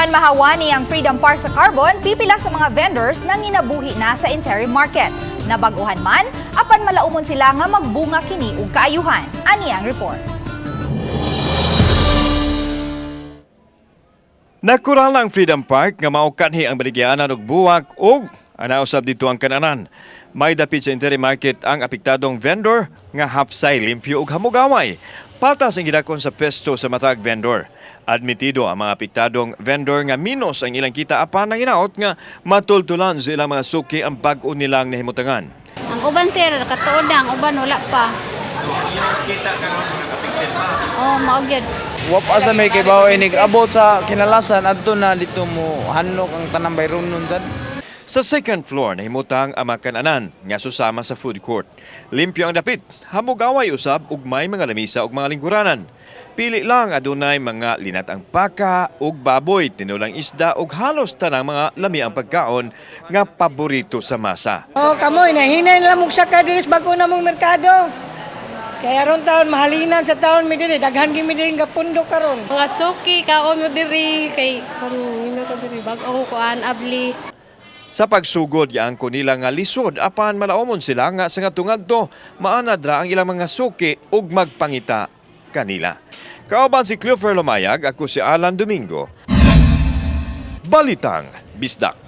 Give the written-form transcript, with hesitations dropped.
Bisan mahawani ang Freedom Park sa Carbon, pipila sa mga vendors nang ginabuhi na sa interim market. Nabaguhan man, apan malaumon sila nga magbunga kini og kaayuhan. Ani ang report. Nakural ang Freedom Park nga mao kanhi ang baligyanan og buwak ug ana usab dito ang kananan. May dapit sa interim market ang apektadong vendor nga hapsay, limpyo ug hamugaway. Patas ang gidakon sa pesto sa matag vendor. Admitido ang mga apektadong vendor nga minus ang ilang kita, apan nanginaot nga matultulan sa ilang mga suki ang bag-o nilang nahimutangan. Ang uban, sir, katuod na, ang uban wala pa. Oh, mao gyud. Wa pa sa may kibaw inig abot sa kinalasan adto na dito mo hanok ang tanang bayron nun sad. Sa second floor, nahimutang ang mga kananan nga susama sa food court. Limpyo ang dapit, hamugaway usab ug may mga lamisa ug mga lingkuranan. Pili lang adunay mga linatang baka ug baboy, tinulang isda ug halos tanang mga lami ang pagkaon nga paborito sa masa. Oh, kamoy, nahinay na lang mong saka diri sa bago na mong merkado. Kaya aron taon, mahalinan sa taon mi diri, daghan gyud mi diri nga pundo karon. Mga suki, kaon mo diri kay karon ino ko diri bag-ong kuan abli. Sa pagsugod, yaang ko nila nga lisod apan malaumon sila nga sa ngadto maanad ra ang ilang mga suki ug magpangita kanila. Kauban si Cleofer Lumayag, ako si Alan Domingo. Balitang Bisdak.